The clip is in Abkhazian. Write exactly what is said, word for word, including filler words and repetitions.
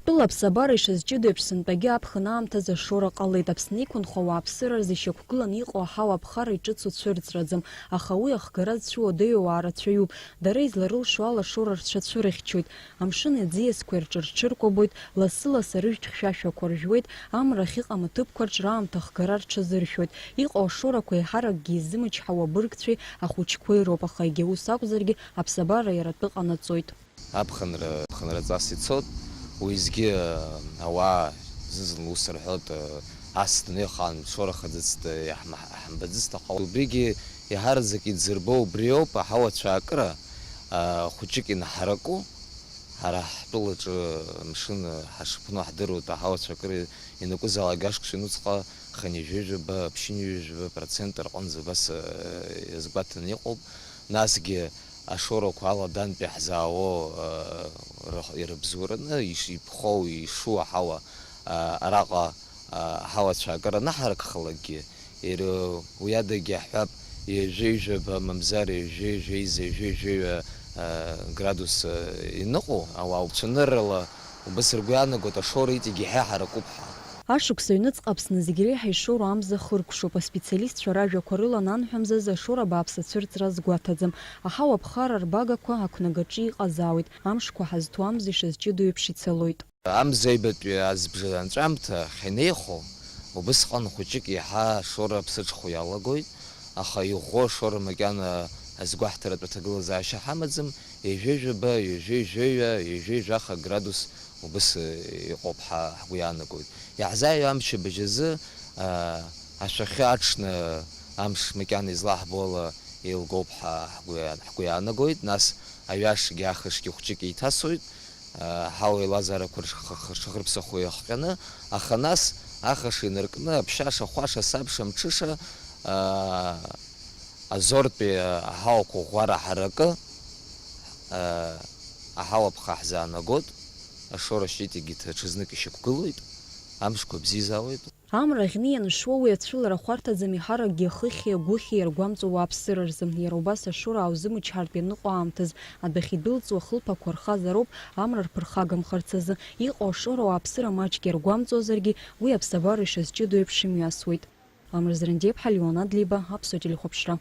Тәыла аԥсабара ишазҷыдоу еиԥш, сынтәагьы аԥхын аамҭазы ашоура ҟалеит. Аԥсны иқәынхо ауааԥсыра рзы ишьақәгыланы иҟоу аҳауа аԥхара иҿыцу цәырҵраӡам, аха уи ахгара зцәыуадаҩу ауаа рацәаҩуп. Дара изларылшо ала ашоура рцәа цәырыхьчоит. Амшын аӡиасқәа ирҿырҽыркәабоит, лассы-лассы арыжәтә хьшәашәақәа ржәуеит, амра ахьыҟам аҭыԥқәа рҿы раамҭа ахгара рҽазыршәоит. Иҟоу ашоурақәа еиҳаракгьы иззымычҳауа абыргцәеи ахәыҷқәеи роуп, аха егьа ус акәзаргьы, аԥсабара иара атәы ҟанаҵоит. Аԥхынра, аԥхынраҵас ицоит, уеизгьы, ауаа зны-зынла ус рҳәоит, ас днеихаан, шорахаӡацт, иаҳма-, ҳамбаӡацт, аха убригьы иаҳараӡак идзырбо убриоуп, аҳауа цәаакыра, а, хәыҷык инаҳараку, ҳара ҳтәылаҿы амшын ҳашԥну ҳдыруеит, аҳауа цәаакыра ианакәызаалак ашықәс ҩнуҵҟа хынҩажәижәаба, ԥшьынҩажәижәаба процент рҟынӡа убас, а, иазгәаҭаны иҟоуп, насгьы ашорақәа аладантәи ҳзаауоу, э, рых-, ирыбзоураны иш-, иԥхоу, ишу аҳауа, э, араҟа, э, аҳауацәа акыр анаҳаракхалакгьы, ир-, уи адагьы ҳҳәап, ҩажәи жәаба, мамзар ҩажәи жәеи за ҩажәи жәаҩа, э, градус, э, иныҟәо, ауаа уцәаныррала убас ргәы иаанагоит ашора иҵегь иаҳа иҳаракуп ҳәа. Ашықәс аҩныҵҟа Аԥсны зегь реиҳа ишоуроу амза хыркәшоуп. Аспециалистцәа ражәақәа рыла ананҳәа мзазы ашоура бааԥс ацәырҵра азгәаҭаӡам. Аҳауа ԥхара рбагақәа ақәнагаҿы иҟазаауеит, амшқәа ҳазҭо амза ишазҷыдоу еиԥш ицалоит. Амза аҩбатәи азбжа анҵәамҭа ахьынеихо, убысҟан хәыҷык еиҳа ашоура ԥсыҽхәо иалагоит, аха иӷәӷәоу ашоура макьана азгәаҳҭаратә аҭагылазаашьа ҳамаӡам, ҩажәи жәаба, ҩажәи жәаҩа, ҩажәи жәаха градус убыс, э, иҟоуп ҳа ҳгәы иаанагоит. Иаҳзааиуа амчыбжь азы, аа, ашәахьы аҽны амш макьана излаҳбо ала еилгоуп ҳа ҳгәы иа-, ҳгәы иаанагоит, нас аҩашгьы ахышгьы хәҷык еиҭасуеит, аа, ҳауа еилазаарақәа рш-, х-, х-, ршахырԥсахуа иахҟьаны, аха нас ахаша инаркны, аԥшьаша, хәаша, сабша, мҽыша, аа, азортәи аҳауақәа ӷәӷәара ҳаракы, аа, аҳауа ԥха ҳзаанагот, ашора шьыҵәгьы даҽазнык ишьақәгылоит, амшқәа бзиазаауеит. Амра аӷьны ианшуа уи ацәылара хәарҭаӡам, иҳаракгьы ахыхьи агәыхьи иаргәамҵуа ауааԥсыра рзы. Иара убас ашора ааузымычҳартә ианыҟоу аамҭазы адәахьы идәылҵуа ахылԥақәа рхазароуп амра рԥырхагамхарц азы. Иҟоу ашора ауааԥсыра маҷк иаргәамҵуазаргьы, уи аԥсабара ишазҷыдоу еиԥш имҩасуеит. Амра Зрандиаԥҳа, Леон Адлеиба, Аԥсуа телехәаԥшра.